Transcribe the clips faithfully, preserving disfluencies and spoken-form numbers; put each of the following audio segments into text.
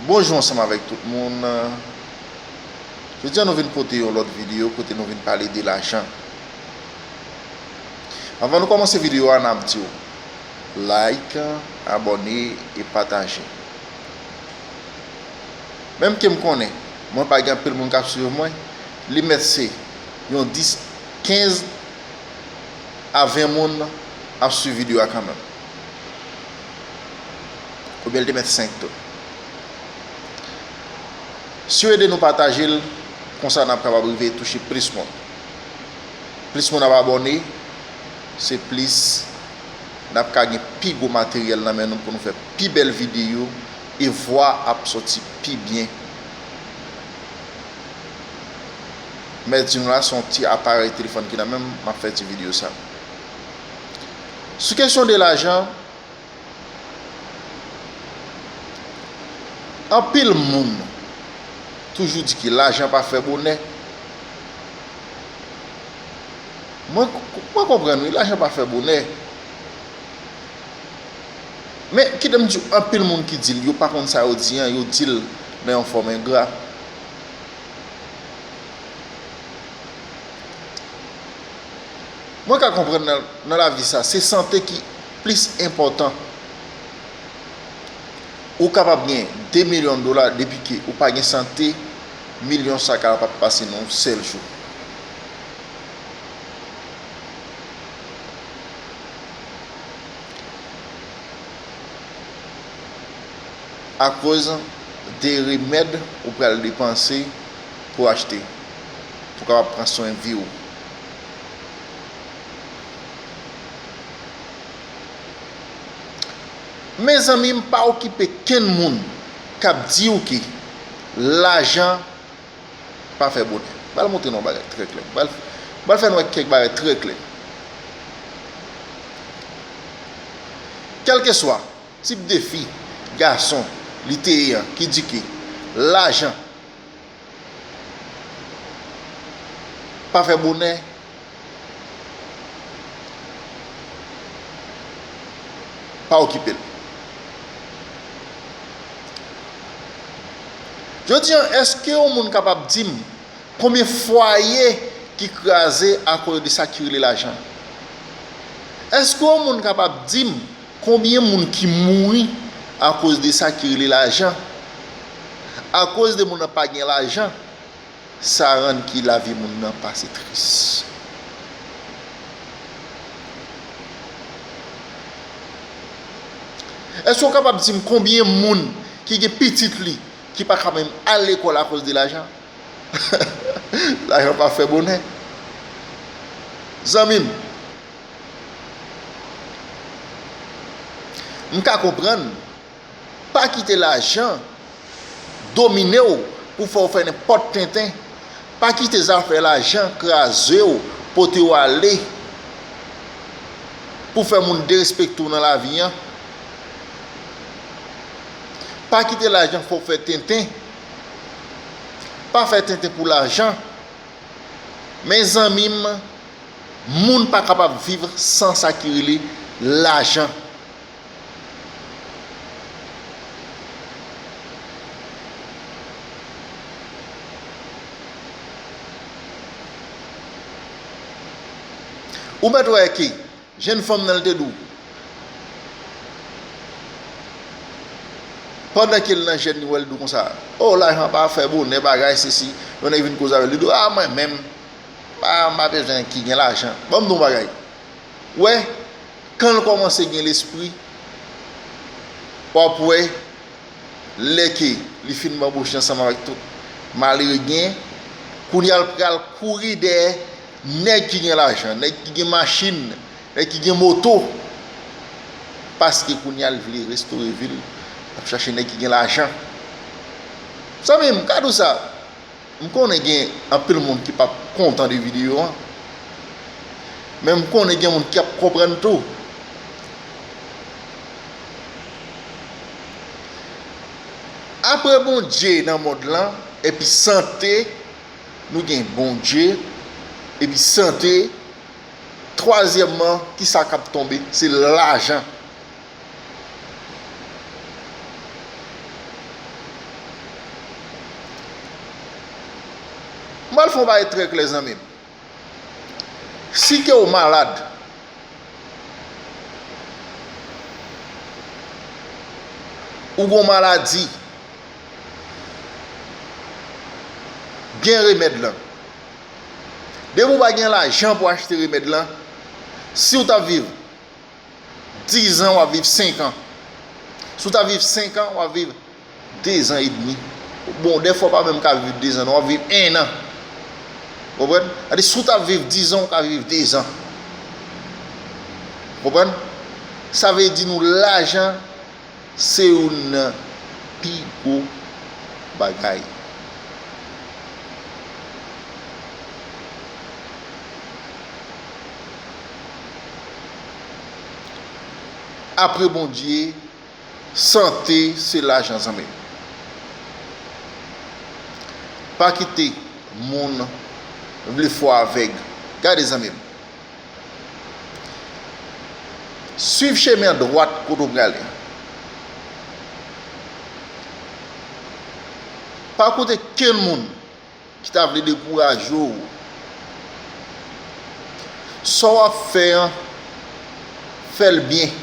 Bonjou ansanm avèk tout moun. Jodi a nou vin pote yon lòt videyo kote nou vin pale de lajan. Anvan nou kòmanse videyo a, n ap di w like, abòne e pataje. Menm ke m konnen mwen pa gen anpil moun k ap swiv mwen, li mèt se yon dis, kenz a ven moun ap swiv videyo a kanmenm. Oubyen l te mèt senk tou. Si w ede nou pataje l, konsa n ap kapab rive touche plis moun. Plis moun ap abòne, se plis n ap ka gen pi gwo materyèl nan men nou pou nou fè pi bèl videyo e vwa ap sòti pi byen. Mèt di nou la, se yon ti aparèy telefòn ki nan men m, m ap fè ti videyo sa. Sou kesyon de lajan, anpil moun toujou di ke lajan pa fè bonè. Mwen, mwen konprann wi, lajan pa fè bonè. Men, kite m di w, anpil moun ki di l, yo pa konn sa yo di an, yo di l nan yon fòm engra. Mwen ka konprann nan, nan lavi sa, se sante ki plis enpòtan. Ou kapab gen de milyon dola, depi ke ou pa gen sante, milyon sa ka pa pase nan yon sèl jou. Akoz de remèd ou pral depanse pou achte, pou kapab pran swen vi w. Mezanmi, m pa okipe kenn moun k ap di w ke lajan pa fè bonè. M pral montre nou yon bagay trè klè. M pral, m pral fè nou wè kèk bagay trè klè. Kèlkeswa tip de fi, gason, li te ye an, ki di ke lajan pa fè bonè, pa okipe l. Jodi a, èske yon moun kapab di m konbyen fwaye ki kraze akoz de sa ki rele lajan? Èske yon moun kapab di m konbyen moun ki mouri akoz de sa ki rele lajan? Akoz de moun nan pa gen lajan, sa rann ki lavi moun nan pase tris. Èske w kapab di m konbyen moun ki gen pitit li ki pa ka menm al lekòl akoz de lajan? Lajan pa fè bonè. Zanmi m, m ka konprann, pa kite lajan domine w pou fè w fè nenpòt tenten. Pa kite zafè lajan kraze w, pote w ale, pou fè moun derespekte w nan lavi an. Pa kite lajan fè w fè tenten. Pa fè tenten pou lajan. Men zanmi m, moun pa kapab viv san sa ki rele lajan. Ou mèt wè ke jèn fanm nan, l te di w, pandan ke l nan jèn, li wè l di w konsa, o, lajan pa fè bonè, bagay sesi, yon nèg vin koze avè l, li di w, a, mwen menm, pa, m pa bezwen ki gen lajan. Ban m di w yon bagay. Wè, kan l kòmanse gen lespri, w ap wè, lè ke li fin banboche ansanm avèk tout malere gen, kounye a l pral kouri dèyè nèg ki gen lajan, nèg ki gen machin, nèg ki gen moto, paske kounye a l vle restore vi l, l ap chache nèg ki gen lajan. Zanmi m, m ka di w sa, m konnen gen anpil moun ki p ap kontan de videyo an, men m konnen gen moun ki ap konprann tou. Apre Bondye nan mond lan, epi sante, nou gen Bondye, epi sante, twazyèmman, kisa k ap tonbe? Se lajan. Pral fè yon bagay trè klè, zanmi m. Si ke w malad, ou gon maladi, gen remèd lan. Depi w pa gen lajan pou achte remèd lan, si w t ap viv dizan, w ap viv senk an. Si w t ap viv senk an, w ap viv dezan edmi. Bon, dèfwa w pa menm ka viv dezan, non, w ap viv ennan. Konprann? Sa di, si w t ap viv dizan, w ka viv dezan. Konprann? Sa vle di nou lajan se youn nan pi gwo bagay. Apre Bondye, sante se lajan, zanmi m. Pa kite moun vle fè w avèg. Gade, zanmi m. Swiv chemen an dwat kote w prale. Pa koute kenn moun ki ta vle dekouraje w. Sa w ap fè an, fè l byen.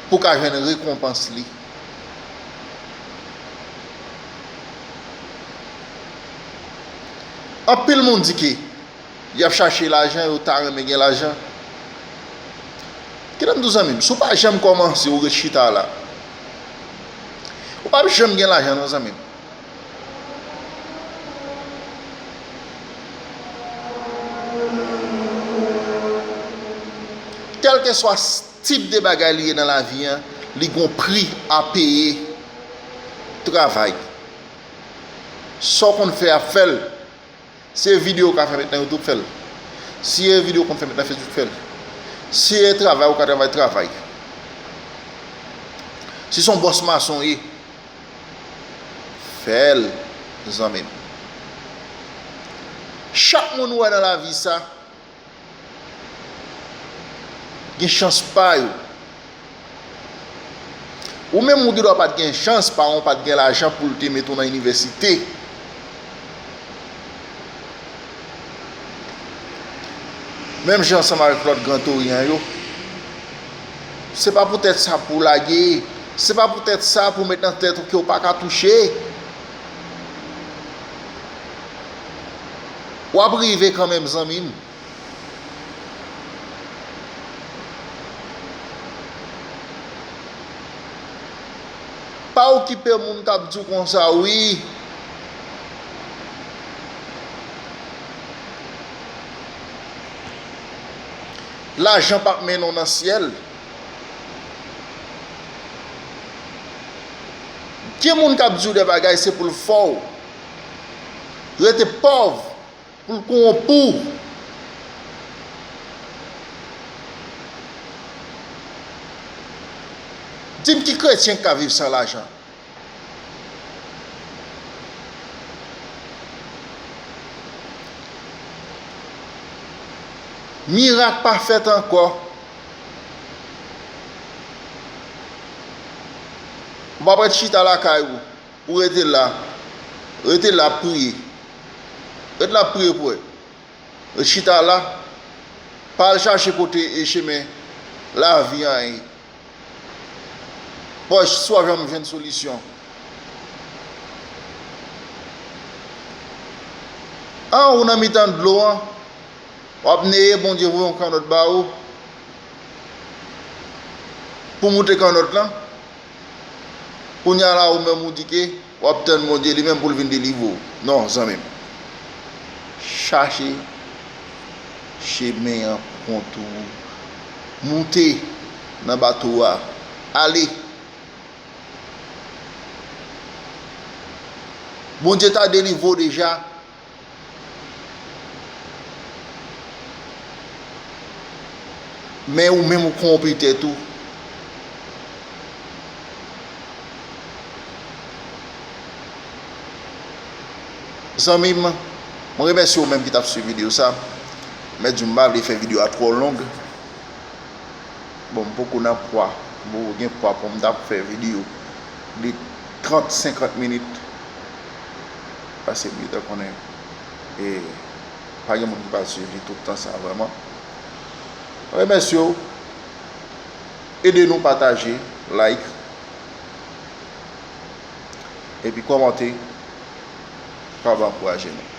Pou w ka jwenn rekonpans li. Anpil moun di ke y ap chache lajan, yo ta renmen gen lajan. Kite m di w, zanmi m, si w pa janm kòmanse, ou ret chita la, ou p ap janm gen lajan, non, zanmi m. Kèlkeswa tip de bagay li ye nan lavi an, li gon pri a peye. Travay. Sa w konn fè a, fè l. Si e videyo w ka fè, met nan YouTube, fè l. Si e videyo w konn fè, met nan Facebook, fè l. Si e travay ou ka travay, travay. Si se yon bòs mason w ye, fè l, zanmi m. Chak moun ou wè nan lavi sa, gen chans pa yo. Ou menm, ou gendwa pa t gen chans, paran w pa t gen lajan pou l te mete w nan inivèsite. Menm jan ansanm avèk lòt Gran Toryan yo, se pa poutèt sa pou w lage, se pa poutèt sa pou w met nan tèt ou ke w pa ka touche. W ap rive kanmenm, zanmi m. Pa okipe moun k ap di w konsa, wi. Lajan p ap mennen w nan syèl. Gen moun k ap di w de bagay, se pou l fè w rete pòv. Pou l kowonpi w. Di m ki kretyen k ka viv san lajan? Mirak pa fèt ankò. Ou p ap ret chita lakay ou. Ou rete la, rete la ap priye. Rete la ap priye pou wè. Rete chita la, pa al chache kote e chemen lavi an ye. Pòch, si w ap janm jwenn solisyon. An, ou nan mitan dlo an, w ap neye, Bondye voye yon kannòt ba ou pou moute kannòt lan. Kounye a la, ou menm ou di ke w ap tann Bondye li menm pou l vin delivre w. Non, zanmi m. Chache chemen an kont ou. Moute nan bato a. Ale. Bondye ta delivre w deja. Men ou menm ou kowonpi tèt ou. Zanmi m, mwen remèsye ou menm ki t ap swiv videyo sa. Mèt di w m pa vle fè videyo a twò long. Bon, m poko nan pwa. M poko gen pwa pou m t ap fè videyo. li trant, senkant minit, paske m gentan konnen e pa gen moun ki pral swiv li tout tan sa vrèman. Remèsye w, ede nou pataje, like, epi kòmante, kapab ankouraje nou.